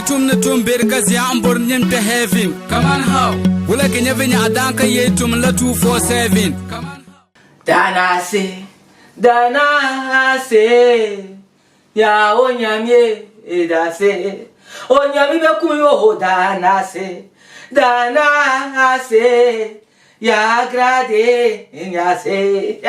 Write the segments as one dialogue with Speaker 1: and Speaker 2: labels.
Speaker 1: ki tum ni tum beri ka zia n bori nyin kpe heaven. Kaman how? Wula ki nya vinyaɣu daan ka yee tum la 247. Kaman how?
Speaker 2: Danase, danase, ya onyamie dase, onyami be kum yo ho danase, danase, ya grade nyase.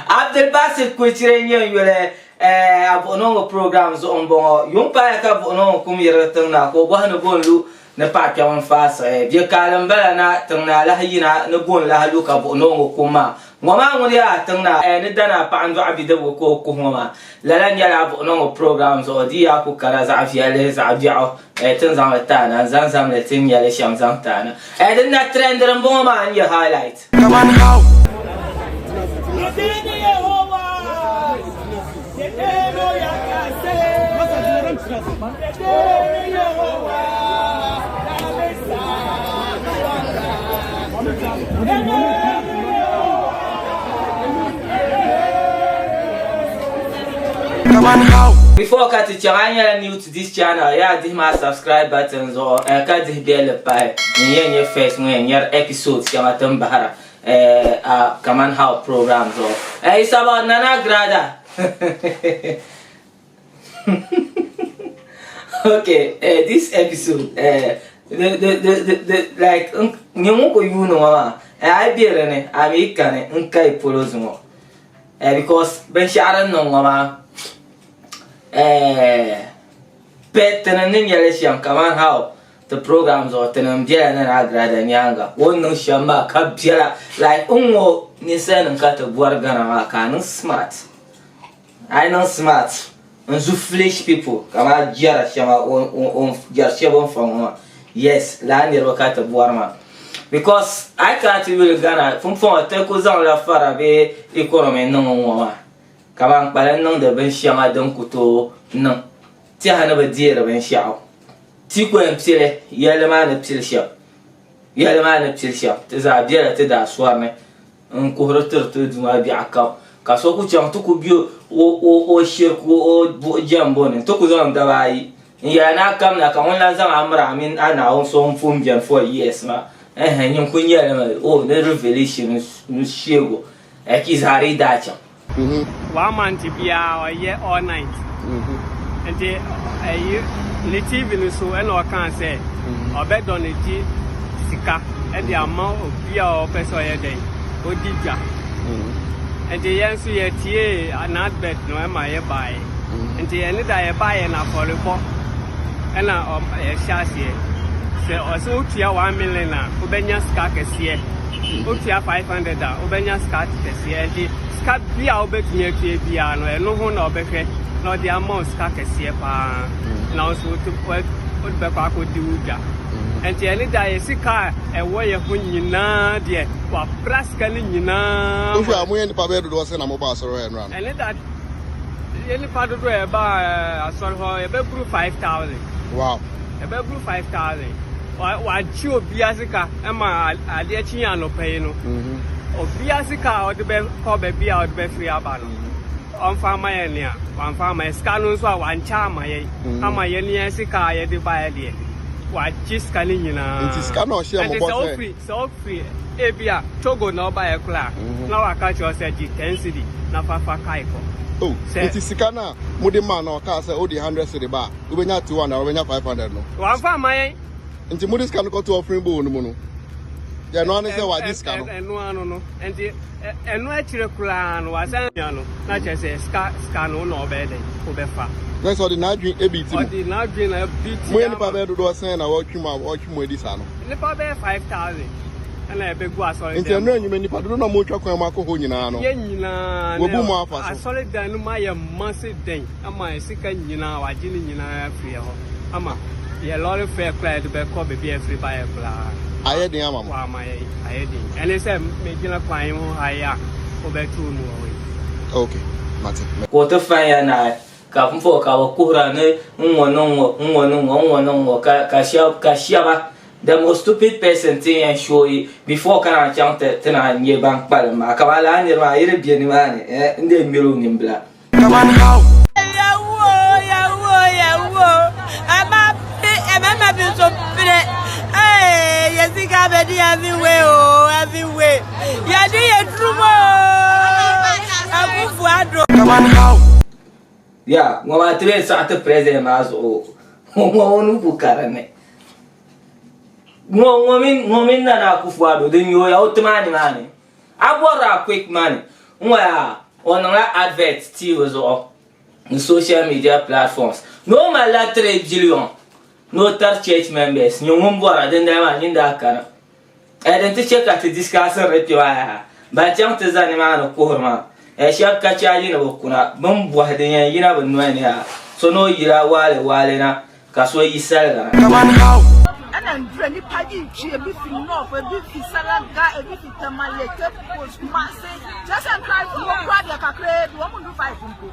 Speaker 2: Abdulbasit Kuchire n-nyɛ n yuli eh, a buɣinɔ ŋɔ program zuɣu m-bɔŋɔ. Yuŋ paaya ka buɣinɔ ŋɔ kum yirigi tiŋ na ka o bɔhi ni bo n-lu ni paɣa kpɛm n-faai siɣi. Bɛ kaali m-bala na tiŋ na lahi yina ni bo n-lahi lu ka buɣinɔ ŋɔ kum maa. Ŋɔ maa ŋuni yaa tiŋ na eh, ni dana paɣa n-dɔɣi bidibgu ka o kuhi ŋɔ maa. Lala nyɛla a buɣinɔ ŋɔ program zuɣu di yaa ku kara zaɣ viɛlli zaɣ biɛɣu eh, ti ni zaŋ li ti a na n-zaŋ zamli ti ni nya li shɛm zaŋ ti a na. Eh, din na trendiri m-bɔŋɔ maa n-nyɛ highlight.
Speaker 1: Kaman how? Kaman how?
Speaker 2: Before ka ti chaŋ, a yi nyɛla new to this channel, yaa dihi maa subscribe button zuɣu eh, ka dihi bell pahi n yɛn nyɛ first ŋun yɛn nyɛri episode shɛŋa ti ni bahira eh, a Kaman How program zuɣu. Eh, it's about Nana Agrada. okay, eh, this episode, eh, the, the, the, the, the, like, nyɛ ŋun ku yuuni ŋɔ maa, eh, a yi be di ni, a mi kani n kayi polo zuŋɔ. Eh, because binshɛɣu din niŋ ŋɔ maa, eh, pɛ tini ni nyɛli shɛm kaman how ti program zuɣu tini n bela Nana Agrada nyaaŋa o ni niŋ shɛm maa ka bela like n ŋɔ ninsalinim ka ti bɔri Ghana maa ka a niŋ smart a yi niŋ smart n zu flesh people kaman jɛra shɛŋa o ni jɛri shɛba o ni fa ŋɔ maa yes lala niriba ka ti bɔri maa because a yi kana ti yuli Ghana pumpɔŋɔ ti ku zaŋla fara bee economy niŋ n ŋɔ maa kaman kpalim niŋdi binshɛŋa din ku tooi niŋ tɛha ni bi deeri binshɛɣu ti ku yɛn pili yɛlli maa ni pili shɛm yɛlli maa ni pili shɛm ti zaa bela ti daa sɔri ni n kuhiri tiri ti Duuma biɛɣu kam ka so ku chaŋ ti ku be o shiriku o buɣi jɛmbu ni nti ku zaŋ daba ayi n-yɛli ni a kamina ka ŋun lan zaŋ a miri a mini a Naawuni so ŋun pun beni for years maa ɛhɛn nyin ku nyɛli mi o ni revelation n sheeg o Ɛkizari daa chaŋ.
Speaker 3: One month biara ɔyɛ all night. Nti ɛyi ne TV no so ɛna ɔkaa sɛ ɔbɛ donate sika ɛde ama obi a ɔpɛ sɛ ɔyɛ dɛn odi dwa. Nti yɛn nso yɛtiee n'advert no ɛma yɛbaeɛ. Nti ɛne da yɛbaeɛ no afɔrebɔ ɛna yɛhyɛ aseɛ. Sɛ ɔsɛ wotua 1 million a wobɛnya sika kɛseɛ. Wotua 500 a wobɛnya sika kɛseɛ. Nti sika bi a wobɛtumi atua biara no ɛno ho na ɔbɛhwɛ na ɔde ama wo sika kɛseɛ paa na wo nso wode bɛkɔ akɔdi wo dwa. Nti ɛne da yɛ sika a ɛwɔ yɛ ho nyinaa deɛ wapra sika no nyinaa.
Speaker 4: Wohwɛ a moyɛ nnipa bɛyɛ dodoɔ sɛ na mobɔ asɔre hɔ ɛnora no?
Speaker 3: Ɛne da yɛ nipa dodoɔ a ɛba asɔre hɔ yɛbɛburu 5,000.
Speaker 4: Wow.
Speaker 3: Yɛbɛburu 5,000. Wagye obiara sika ma adeɛ kye anɔpa yi no. Obiara sika a ɔde bɛkɔ baabi a ɔde bɛfiri aba no, ɔmfa ama yɛn nea wamfa ama yɛn. Sika no nso a wankyɛ ama yɛn ama yɛn ne yɛn sika a yɛde baeɛ deɛ, wagye sika no nyinaa.
Speaker 4: Nti sika na ɔhyɛ mo bɔ sɛ.
Speaker 3: Sɛ wofiri ebi a Togo na ɔbaeɛ koraa a, na waka kyerɛ wo sɛ gye 10 cedi na fa fa kae kɔ.
Speaker 4: Oh, nti sika no a mode maa no a ɔkaa sɛ wode 100 cedi ba a, wobɛnya 200 wobɛnya 500 no.
Speaker 3: Wamfa amma yɛn.
Speaker 4: Nti mode sika no kɔto offering bowl no mu no, ɛno ara ne sɛ wagye sika no.
Speaker 3: Ɛno ano no, nti ɛno akyire koraa no wasan nua no, na kyerɛ sɛ sika sika no na ɔbɛyɛ dɛn, wobɛfa.
Speaker 4: Na sɛ ɔde n'adwene ebi ti mu.
Speaker 3: Ɔde n'adwene na ebi ti.
Speaker 4: Moyɛ nipa bɛyɛ dodoɔ sɛn na wɔtwe mu a wɔtwe mu adi saa no?
Speaker 3: Nnipa bɛyɛ 5,000 na ɛbɛgu asɔredan
Speaker 4: Nti ɛno anwuma nnipa dodoɔ na wɔretwa kwan mu akɔ hɔ nyinaa no.
Speaker 3: Yɛn nyinaa
Speaker 4: Wɔbu mu afa so.
Speaker 3: Asɔredan no mu ayɛ ma se dɛn ama yɛn sika nyinaa wɔagye ne nyinaa afiri yɛn hɔ ama yɛn lɔre fare koraa yɛde bɛkɔ baabi a yɛfiri baeɛ koraa.
Speaker 4: Ayɛ den ama mo.
Speaker 3: Wɔama yɛn ayɛ den. Ɛne sɛ megyina kwan ho ha yi a wobɛtoo mu wɔ hɔ yi.
Speaker 4: Okay, mate.
Speaker 2: Ka o ti fan ya naai, ka pumpɔŋɔ ka bɛ kuhira ni n-ŋɔ ni ŋ-ŋɔ, n-ŋɔ ni ŋ-ŋɔ, n-ŋɔ ni ŋ-ŋɔ, ka, ka shɛba, ka shɛba, the most stupid person ti yɛn show yi before ka naan chaŋ ti, ti naan nyɛ ban kpalim maa, kaman lala niriba maa yi di be nimaani, eh, n dee miri o nimbila.
Speaker 1: Kaman how?
Speaker 5: Yawuo, yawuo, yawuo.
Speaker 2: Ya ŋɔ maa ti lee saɣi ti president maa zuɣu ŋɔ o nuu ku ka dinni. Ŋɔ ŋɔ mini ŋɔ mini Nana Akufo-Addo din nyooya o tima nimaani. A bɔrila a quick money ŋɔ yaa o niŋla advert TV zuɣu ni social media platforms ni o malila 3 billion ni o tari church members nyɛ ŋun bɔra dindali maa nyin daa kana. Eh din ti chɛ ka ti discussing di kpe maa yaha ban chaŋ ti za nimaani kuhiri maa eh shɛba ka chaaji ni bi kuna bɛ ni bɔhi din yɛn yina bɛ noya ni yaha so ni o yila waale waale na ka so yi saliga na.
Speaker 5: Ɛna ndurɛ nipa yi twi ebi fi north ebi fi salaga ebi fi tamale cape coast kumase kyerɛ sɛ nkranfoɔ kura deɛ kakraa bi wɔn ndu five mpo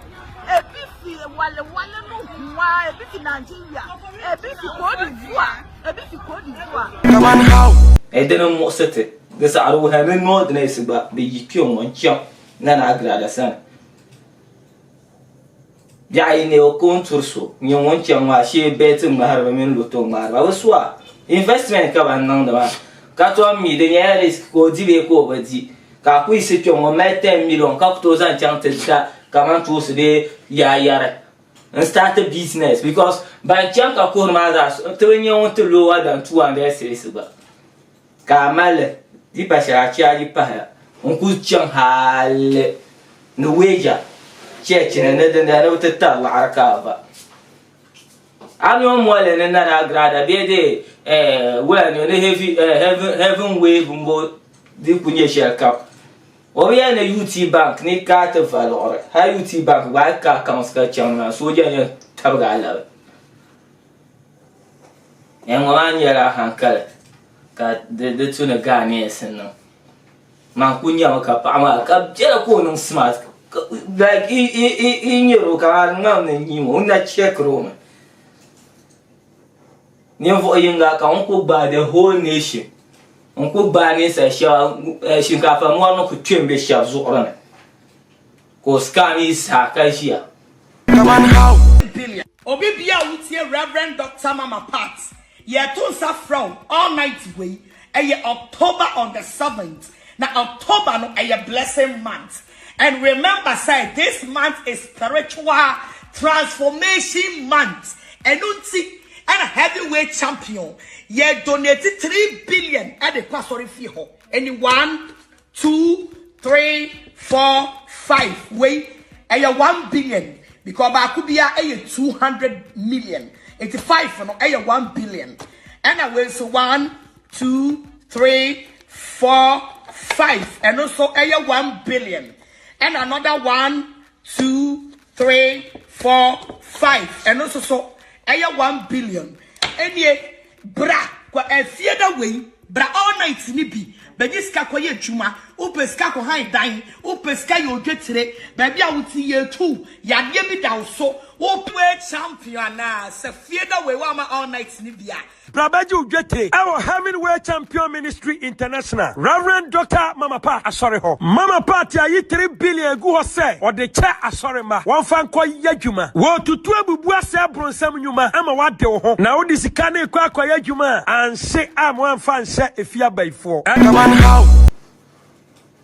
Speaker 5: ebi fi wale wale no hoa ebi fi nigeria ebi fi cote d'ivoire ebi fi cote d'ivoire.
Speaker 2: Dini m-muɣisi ti, di saɣiri wuhiya ni Northerners gba bi yi kpe ŋ-ŋɔ n-chaŋ Nana Agrada sani. Biɛɣu yi neei o ka o ni turi so n-nyɛ ŋun chaŋ maa shee bɛɛti ŋmahiriba mini loto ŋmahiriba. Bɛ su a investment ka ban niŋdi maa ka tom mi di nyɛla risk ka o di bee ka o bi di ka a ku yiɣisi kpe ŋ-ŋɔ mali 10 million ka ku tooi zaŋ chaŋ ti da kamantoonsi bee yaayɛri n start business because ban chaŋ ka kuhiri maa zaa ti bi nya ŋun ti lower than 200 cedis gba. Ka a mali li, di pa shɛli a chaaji pahaya n-kul chaŋ hali ni weeja cheechi ni ni dindali ni bɛ ti tari laɣiri ka a va. A mi o moli ni Nana Agrada bee dee wula ni ni Heaven Wave m-bo di ku nyɛ shɛli kam. O bi yɛli ni UT Bank ni ka a ti va liɣiri. Hali UT Bank gba a yi ka accounts ka chaŋ maa sooja yɛn tabigi a labi. Ŋɔ maa nyɛla hankali ka di tu ni Ghanaians niŋ. Man ku nyami ka paɣa maa ka biɛla ka o niŋ smart like i nyɛri o ka di ŋmani ni nyim o na chɛkiri o mi. Ninvuɣu yinga ka ŋun ku gbaai the whole nation n ku gbaai ninsal shɛba shinkaafa mɔri ni ku kpe m be shɛba zuɣuri ni ka o scam yi zaa ka ʒiya.
Speaker 6: Obi bia a wotie Rev. Doctor Mama Pat yɛto nsa frɛ wo all night wei ɛyɛ October on the 7th na October no ɛyɛ blessing month and remember sɛ this month is spiritual transformation month ɛno nti ɛna heavyweight champion yɛ donate 3 billion ɛde kɔ asɔre fie hɔ ɛni 1 2 3 4 5 wei ɛyɛ 1 billion because baako bia ɛyɛ 200 million eti 5 no ɛyɛ 1 billion ɛna wei nso 1 2 3 4 5 ɛno nso ɛyɛ 1 billion ɛna another 1 2 3 4 5 ɛno nso so ɛyɛ 1 billion ɛnie Bra kɔ ɛfie da wei bra all night ni bi bɛgye sika kɔ yɛ adwuma wopɛ sika kɔ han dan wopɛ sika yɛ odwetire baabi a wote yɛ tu yadeɛ bi da wo so wopɛ champion anaa sɛ fie da wei woama all night ni bi a.
Speaker 7: Bra bɛgye wo dwetire ɛwɔ Heaven Way Champion Ministry International, Rev. Dɔkta Mama Pa Asɔre hɔ. Mama Pa te ayi 3 billion agu hɔ sɛ ɔde kyɛ Asɔre mma wɔmfa nkɔ yɛ adwuma. Wɔretutu abubu asɛe bronsam nnwuma ama woade wo ho, na wode sika no rekɔ akɔyɛ adwuma a anhye a moamfa anhyɛ efie abayifoɔ.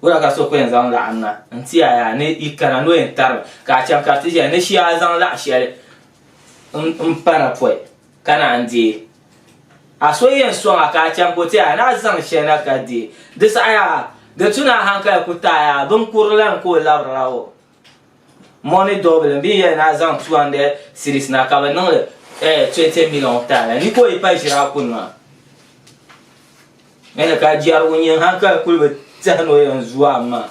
Speaker 2: Wula ka so ku yɛn zaŋ laɣim na n-ti a yaa ni yi kana ni o yɛn tarimi ka a chaŋ ka ti ʒiya ni shee a zaŋ laɣ shɛli m-pa na pɔi ka naan deei. A so yɛn sɔŋ a ka a chaŋ ka o ti a ni a zaŋ shɛli na ka deei. Di saha yaa di tu ni a hankali ku taai a binkurili la ni ka o labirila o. Money doubling bɛ yɛli ni a zaŋ 200 cedis na ka bɛ niŋ li 20 million taali ni ka o yi pa ʒiri a kuni maa. Mini ka jɛrigu nyɛ hankali kuli bi tɛhi ni o yɛn zuo a maa.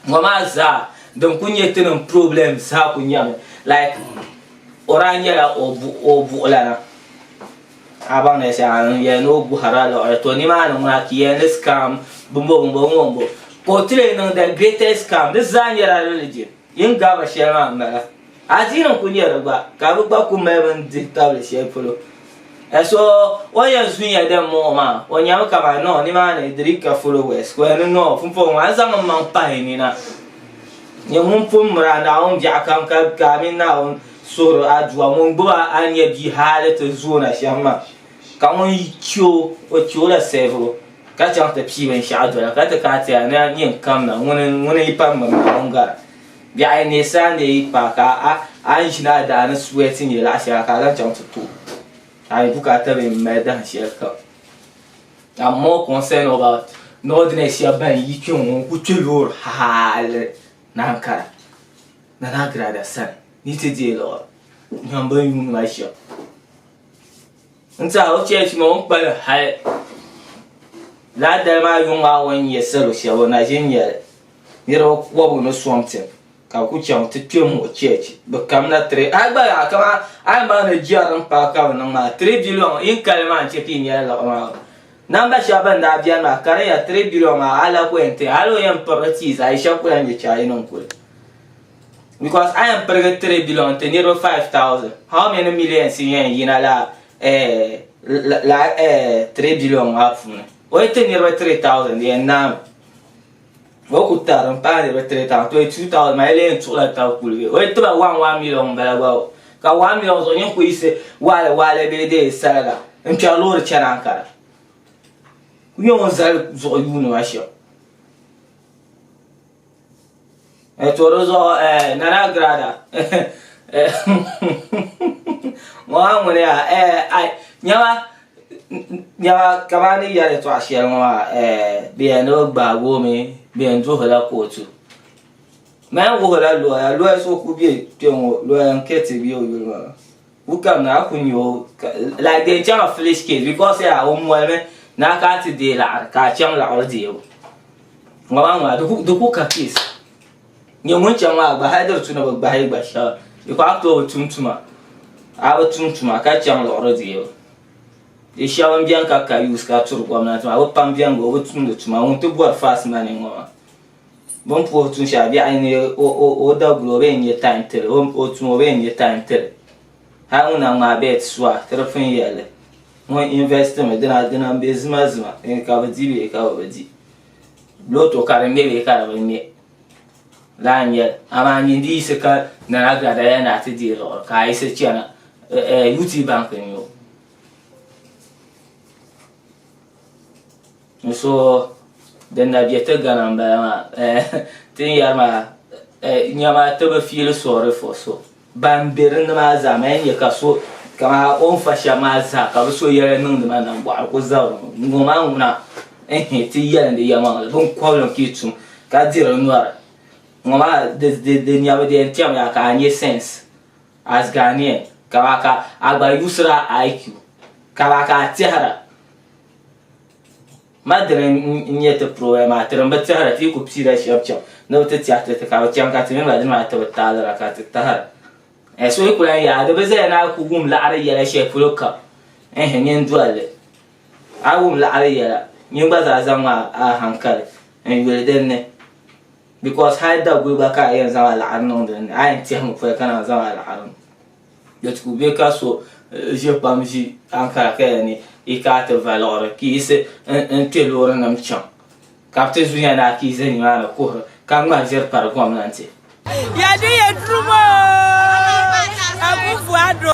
Speaker 2: Ŋɔ maa zaa din kuli nyɛ tinim problem zaa kuli nyɛmi like o daa nyɛla o buɣulana a baŋ ni shɛli n yɛli ni o guhirila liɣiri to nimaani ŋuna ka yɛli ni scam bimbo bimbo bimbo ka o ti lee niŋ the greatest scam di zaa nyɛla religion yin gabiri shɛli maa m-bala adiini n-kuli nyɛ di gba ka bɛ gba kuli mali bini dihi tabili shɛli polo so o ni yɛn zunya din m-bɔŋɔ maa o nyami kamani no nimaani di dii ka followers ka o yɛli ni no pumpɔŋɔ maa n zaŋ m maŋ pahi nina nyɛ ŋun pun miri a Naawuni biɛɣu kam ka a mini Naawuni suhiri aduwa ŋun gbubi a a ni nyɛ bia hali ti zoona shɛm maa ka ŋun chɛ o o chɛ o la sɛvibu ka chaŋ ti pii binshɛɣu dola ka ti kana ti yɛli ni a nyin kamna ŋuni n-yi pa m-miri Naawuni gara. Biɛɣu yi neei Sunday yi paai ka a a ni ʒini a daa ni sweat nyɛ laɣ shɛŋa ka a zaŋ chaŋ ti to a yi bukaata bee m-mali dahin shɛli kam. I'm more concerned about Northerners shɛba ban yi kpe ŋɔ n-ku kpe loori hali ni Ankara Nana Agrada sani ni ti deei liɣiri nyam bɛ ni yuuni ma shɛm. N tiɛha o cheechi maa o ni kpalim hali lala dali maa yuŋ maa o ni nya salo shɛba o na ʒi n-nya li. Niriba kɔbigu ni something ka bɛ ku chaŋ ti kpe m-muɣi cheechi. Bɛ kamina three hali gba yaa kaman a yi baŋ ni jɛri m-paai ka bɛ niŋ maa 3 billion yi ni kali maa n-che ka yi nyɛla liɣiri maa. Namba shɛba ban daa beni maa ka di nya 3 billion maa a lahi ku yɛn ti hali o yɛn pirigi tii zaa yi shɛba ku lahi nyɛ chaai niŋ kuli. Because a yɛn pirigi 3 billion n-ti niriba 5000 how many millions n-yɛn yina lala eh, la eh, 3 billion maa puuni? O yi ti niriba 3000 di yɛn naami. O ku tari n paai niriba 3000 to 2000 maa yi lee yɛn tuɣila tab kuli bee? O yi tiba 1 1 million m-bala gba o ka 1 million zuɣu nyin ku yiɣisi waale waale bee dee saliga n-kpɛri loori chani Ankara. Ku nyɛ ŋun zali zuɣu yuuni ma shɛm. To di zuɣu Nana Agrada ŋɔ maa ŋuni yaa nyama nyama kamani ni yɛri yɛltɔɣa shɛli ŋɔ maa bɛ yɛn ni bi gbaagi o mi bɛ yɛn duhila kootu man wuhila looya looya so ku bɛ kpɛ ŋɔ looya n kɛti bɛ o yuli maa ku kamina a ku nya o like di yɛn chaŋla foolish case because yaa o molimi ni a kana ti deei laɣiri ka a chaŋ laɣiri deebu Ŋɔ maa ŋuna di ku ka case. Nyɛ ŋun chaŋ maa gba hali di di tu ni bi gbahi gba shɛba because a ku tooi bi tum tuma a bi tum tuma ka chaŋ liɣiri deebu. Di shɛba n beni ka ka use ka turi gomnanti maa bi pam beni gba o bi tumdi tuma ŋun ti bɔri fast money ŋɔ maa. Bini puhi tun shɛli biɛɣu ni o daguli o bee n nyɛ time tili o tum o bee n nyɛ time tili hali ŋun na ŋmaai bet suwa ti di pun yɛlli. Ŋun invest mi dina dina n bɛ zima zima ka bi di bee ka bi bi di loto ka di ŋmɛ bee ka di bi ŋmɛ laa n nyɛli amaa nyin di yiɣisi ka Nana Agrada yɛli ni a ti deei liɣiri ka a yiɣisi chana UT bank n nyɛ o n so din na bɛ ti Ghana n bala maa ti ni yɛri maa nyama ti bi feel sorry for so Ban be dinni maa zaa mali nya ka so kaman o ni fa shɛba maa zaa ka bɛ so yɛla niŋdi ma nambɔɣu ku zabiri mi. Ŋɔ maa ŋuna n-hi ti yɛlindi yɛlimaŋli biŋkɔbili n-kuli tum ka diri nɔri. Ŋɔ maa di nyabu di yɛn tɛmiya ka a nya sense as Ghanaian kaman ka a gba usiri a IQ kaman ka a tɛhira. Ma dini n-nyɛ ti problem maa, ti din bi tɛhira ti yi ku piila shɛba chaŋ ni bɛ ti tɛhi ti ti ka bɛ chaŋ ka ti mini ba dini maa ti bi taalira ka ti tahira. Eh, so yi ku lan yaai di bi zaya ni a ku wum laɣiri yɛla shɛli polo kam ɛnhɛ nyin doli li. A yi wum laɣiri yɛla, nyin gba zaa zaŋmi a hankali n-yuli din ni because hali daguli gba ka a yɛn zaŋ a laɣiri niŋ din ni, a yɛn tɛhimi pɔi ka naan zaŋ a laɣiri niŋ. Di ku be ka so ʒe kpam ʒi Ankara ka yɛli ni yi ka ti va liɣiri ka yiɣisi n-kpe loorinima chaŋ ka bɛ ti zunya ni a ka yi ʒe nimaani kuhiri ka ŋmahi ʒiri pari gomnanti.
Speaker 5: Yɛde yɛ duru mu oo, Akuffo Addo.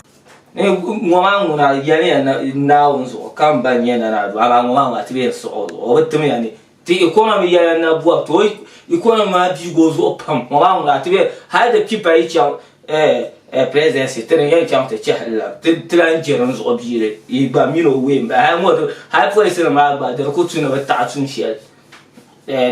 Speaker 2: Ŋɔ maa ŋuna yɛliya Naawuni zuɣu ka m ba n-nyɛ Nana Addo amaa ŋɔ maa ŋuna ti bi yɛn sɔɣ o zuɣu o bi timya ni Ti economy yɛla na bɔbi to economy maa biigi o zuɣu pam ŋɔ maa ŋuna ti be hali di pipa yi chaŋ presidency ti ni yɛn chaŋ ti chɛhi la ti lan je din zuɣu biili yi gba mini o wee m-bala hali ŋɔ hali polisi nim maa gba di ku tu ni bi taɣi tuun shɛli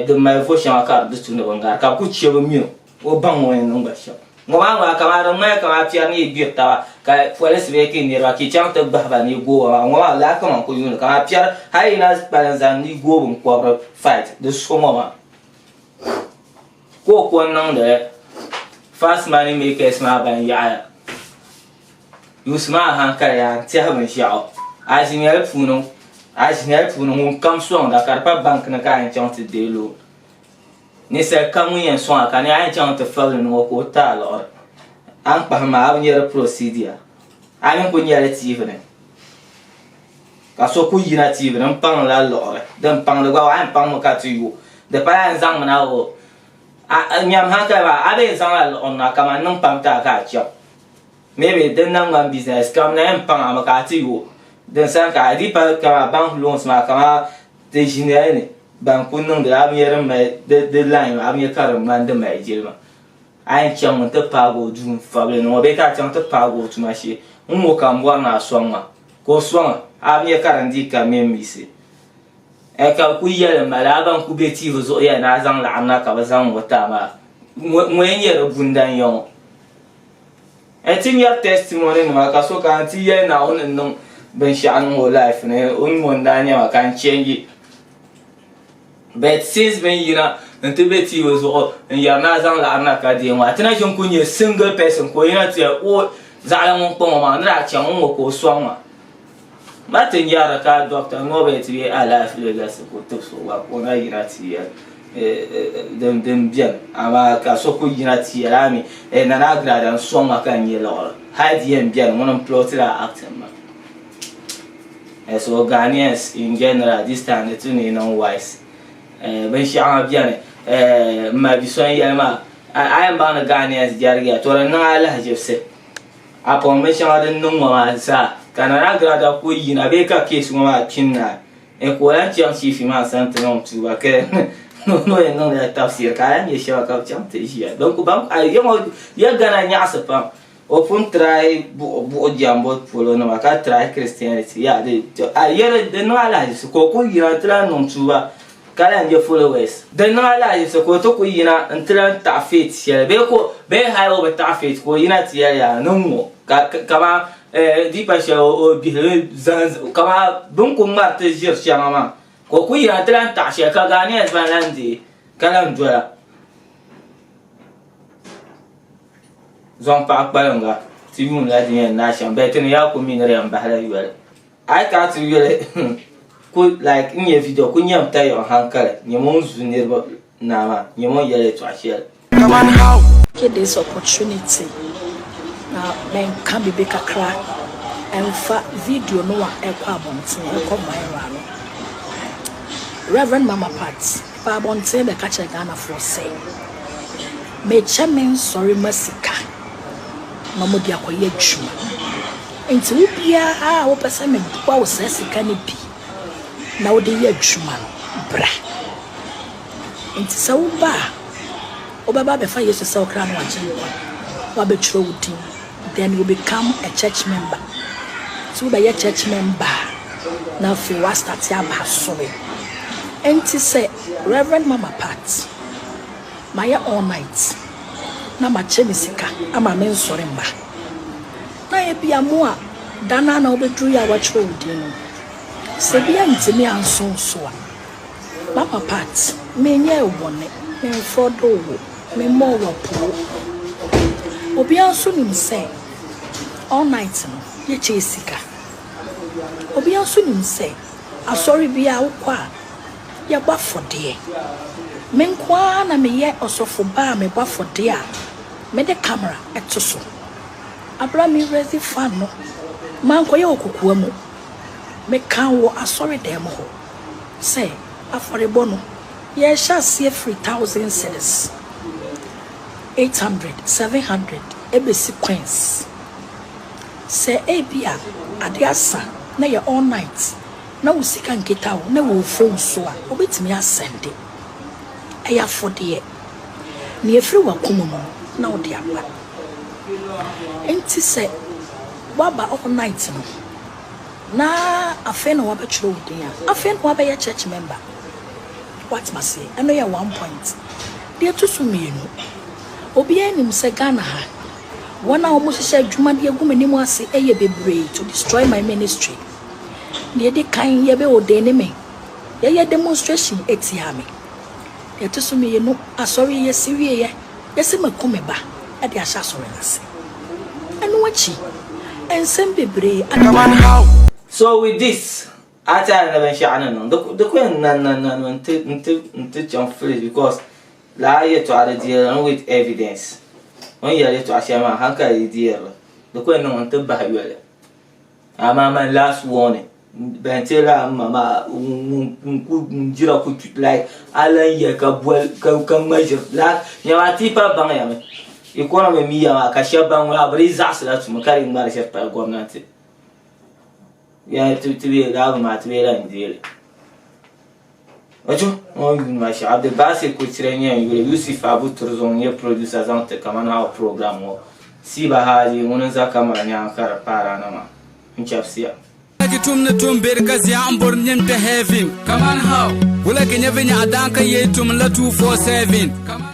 Speaker 2: din mali vo shɛŋa ka di tu ni bi ŋari ka bi ku chɛ bi mini o o baŋ o ni niŋ ba shɛm. Ŋɔ maa ŋuna kamani di ŋmanila kamani piɛri ni yi gbiri taba ka polisi bee ka niriba ka yi chaŋ ti gbahi ba ni yi gooi ba maa ŋɔ maa lala kaman ku yuuni kamani piɛri hali yi na kpalim zani ni yi gooi binkɔbiri fight di so ŋɔ maa ka o ko n-niŋdi li fast money makers maa ban yaɣiya yuusi maa hankali yaa n-tɛhi binshɛɣu a ʒinɛli puuni a ʒinɛli puuni ŋun kam sɔŋda ka di pa bank ni ka a yɛn chaŋ ti deei loan. Ninsal kam ŋun yɛn sɔŋ a ka ni a yɛn chaŋ ti fabili ni ŋɔ ka o ti a liɣiri, a ni kpahim maa a bi nya di procedure. A mini ku nyɛli TV ni ka so ku yina TV ni m-paŋ la liɣiri. Din paŋdi gba a yɛn paŋmi ka ti yo. Di pala a yɛn zaŋmi na o nyam hankali maa a bee yɛn zaŋla liɣiri na kaman niŋ pam ti a ka a chaŋ. Maybe din na ŋmani business kam na yɛn paŋ a mi ka a ti yo. Din sani ka a di pa kaman bank loans maa kaman ti ʒinɛli ni. Ban ku niŋdi a bi nya din mali di line maa a bi nya ka di ŋmani di mali jilima. A yɛn chaŋmi nti paagi o duu n-fabili niŋ o bee ka a chaŋ ti paagi o tuma shee n-ŋɔ ka m bɔri ni a sɔŋ ma ka o sɔŋ a, a bi nya ka din dii ka mini miisi. Ɛ ka bɛ kuli yɛli m ma lala ban kuli be TV zuɣu yɛli ni a zaŋ laɣim na ka bɛ zaŋ ŋɔ ti a maa ŋɔ n-nyɛ di bundan ya ŋɔ. Ɛ ti nyari testimony nima ka so kana ti yɛli Naawuni ni niŋ binshɛɣu niŋ o life ni o ni ŋɔ n-daa nya ma ka n change. But since bɛ ni yina n-ti be TV zuɣu n-yɛri ni a zaŋ laɣiri na ka deei ŋɔ a ti na ʒini kuli nyɛ single person ka o yina ti yɛli o zaɣila ŋun kpa ŋɔ maa ni daa chaŋ ŋɔ ka o sɔŋ ma. Ma ti nyari ka Doctor Norbert bee Alaafee Legacy ka o tibisi o gba ka o na yina ti yɛli din beni amaa ka so kuli yina ti yɛli a mi Nana Agrada n-sɔŋ ma ka n nya liɣiri hali di yɛn beni ŋuni m-plotila acting maa. So Ghanaians in general this time di tu ni yi niŋ wise. Binshɛɣu ŋa beni m ma bi so n-yɛli maa a yɛn baŋ ni Ghanaians jɛrigiya to di niŋ a lahiʒibisi a pɔŋ binshɛŋa din niŋ ŋɔ maa zaa ka Nana Agrada ku yina bee ka case ŋɔ maa kpini naai ka o lahi chaŋ chief maa sani ti niŋ tuuba ka ni o yɛn niŋdila tafsiri ka a lahi nya shɛba ka bɛ chaŋ ti ʒiya ya Ghana nyaɣisi pam. O pun try buɣu jɛmbu polo nima ka try Christianity yaa di a yɛli di niŋ alahiʒibisi ka o kuli yina n-ti lahi niŋ tuuba ka lahi nya followers. Di niŋ alahiʒibisi ka o ti kuli yina n-ti lahi taɣi faith shɛli bee ka bee hali o bi taɣi faith ka o yina ti yɛli yaa ni ŋ-ŋɔ ka kaman di pa shɛli o bihili zaŋ kaman bɛ ni kuli ŋmari ti ʒiri shɛŋa maa ka o kuli yina n-ti lahi taɣi shɛli ka Ghanaians ban lahi deei ka lahi dola. Zaŋ paɣa kpalimga ti yuun la di yɛn naai shɛm bɛɛ ti ni yaa ku mi ni di yɛn bahila yoli. A yi kana ti yuli ku like n nyɛ video ku nyɛm tayiɣi hankali nyɛm o ni zu niriba naa maa nyɛm o ni yɛli yɛltɔɣa shɛli.
Speaker 8: Take this opportunity na menka biribi kakra ɛmfa video no a ɛkɔ abɔnten ɛkɔ viral no. Rev. Mama Pat baa abɔnten bɛka kyerɛ Ghanafoɔ sɛ. Mekyɛ me nsɔre ma sika na wɔde akɔyɛ adwuma. Nti wo biara a wopɛ sɛ meboa wo saa sika no bi na wode yɛ adwuma no, bra. Nti sɛ woba a, wobɛba abɛfa Yesu sɛ wo kra ne w'agyenkwa, na wabɛtwerɛ wo din. Then you become a church member. Nti wobɛyɛ church member a, na afei woastarte aba asɔre. Nti sɛ Reverend Mama Pat, Mayɛ all night na makyɛ me sika ama me nsɔre mma. Na ebia mo a da no ara na wobɛduru yɛ a wɔakyerɛ wo din no, sɛ bi antumi anso wo so a, Mama Pat, menyɛɛ wo bɔne, memfrɔdoo wo, memmɔɔ wo apoo. Obiara nso nim sɛ all night no yɛkyɛɛ sika. Obiara nso nim sɛ asɔre biara wokɔ a, Yɛbɔ afɔdeɛ. Me nko ara na meyɛ ɔsɔfo ba a mebɔ afɔdeɛ a mede camera to so. Aberɛ a me raise fund no, mankɔyɛ wɔ kokoa mu. Mekaa wɔ asɔredan mu hɔ sɛ afɔrebɔ no, yɛrehyɛ aseɛ firi thousand cedis, 800, 700 ɛbɛsi coins. Sɛ ebia adeɛ asa na ɛyɛ all night na wo sika nkita wo na ɛwɔ wo phone so a, wobɛtumi asɛnde. Ɛyɛ afɔdeɛ. Nea ɛfiri w'akoma mu no na wode aba. Nti sɛ woaba all night no na afei na wabɛtwerɛ wo din a, afei na wabɛyɛ church member. Woate aseɛ? Ɛno yɛ one point. Deɛ ɛto so mmienu, obiara nim sɛ Ghana ha, wɔn a wɔhyehyɛ adwuma de agu m'anim ase yɛ bebree to destroy my ministry. Deɛ ɛdi kan, yɛbɛ ordaine me, yɛyɛ demonstration tiaa me. Deɛ ɛto so mmienu, asɔre yi yɛsi wieɛ, yɛsi maku me ba de ahyɛ asɔre no ase. Ɛno akyi, nsɛm bebree aba.
Speaker 2: So with this, a ti a ni binshɛɣu ni niŋ, di ku yɛn nan nan nan mi nti chaŋ fridge because lala yɛltɔɣa di deeri mi with evidence. O ni yɛli yɛltɔɣa shɛli maa hankali yi deeri li, di ku yɛn niŋ mi nti bahi yoli. Amaa man last warning ban ti la m ma maa ŋun ku jira ku like a lan yɛli ka boli ka ŋma ʒiri like nyama ti pa baŋya mi economy mi ya maa ka shɛba ban ŋuna bɛ dii zaɣisila tuma ka dii ŋmari ʒiri pali gomnanti ya ti ti bee laabu maa ti bee lan deeli. Ocho ŋɔ yuuni maa shɛm Abdulbasir Kuchire n-nyɛ n yuli Yusuf Abu Turzong n-nyɛ producer zaŋ ti Kaman How program ŋɔ. Siba Hadi ŋuni n-za kamara nyaaŋa ka di paari a na maa. N chɛbisiya.
Speaker 1: Ki tum ni tum beri ka zia n bori nim kpɛ heaven. Kaman how? Wula ki nyɛ vinyɛɣu daan ka yee tum la 247.